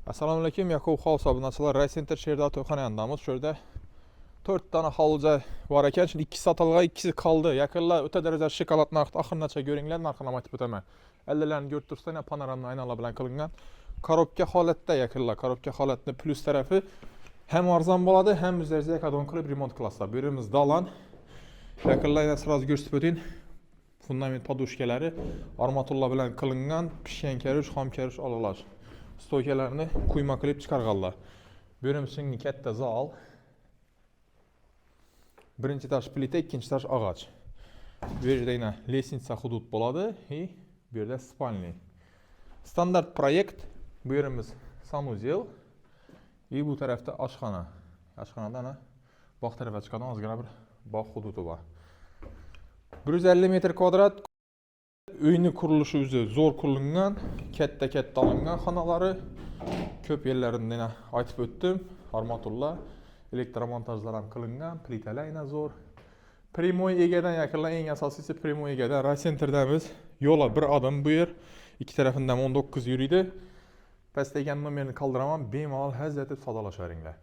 Assalomu alaykum, Yakub House obunachilar. Raycenter Sherdor to'yxona yanındamiz. Shu yerda 4 dona hovlijoy bor ekan. Shunda ikkisi sotilgan, ikkisi qoldi. Yaqinlar o'ta darajada shokolad narxda, oxirigacha ko'ringlar, narxini ham aytib o'taman. Allalarni ko'rib tursan, panoramli aynalar bilan qilingan. Коробка holatda yaqinlar, коробка holatni plyus tarafi ham arzon bo'ladi, ham o'zlaringizga yakadon qilib remont qilasizlar. Bu yerimiz dalan. Yaqinlar, yana сразу ko'rsatib o'ting. Fundament подушка lari armaturla bilan qilingan, pishgan karush, xom karush olalash. Стойка larni quyma qilib chiqarganlar. Bu yerimiz shunga katta zal. Birinchi этаж plita, ikkinchi этаж og'och. Bu yerda yana лестница hudud bo'ladi и bu yerda спальный. Standart proyekt. Bu yerimiz санузел и bu tarafda oshxona. Oshxonada ana bog' tarafga chiqadigan ozgina bir bog' hududi bor. 150 metr kvadrat uyni qurilishi o'zi zo'r qurilgan, katta katta olingan xonalari. Ko'p yerlarini yana aytib o'tdim. Armaturlar, elektromontajlar ham qilingan, plitalar yana zo'r. Прямой egadan yaqinlar, eng asosiysi прямой egadan Raycenterdamiz. Yo'la bir adım bu yer. Ikki tarafidan 19 yuriydi. Pastda egan nomerini qoldiraman, bemalol hazz etib savdolashaveringlar.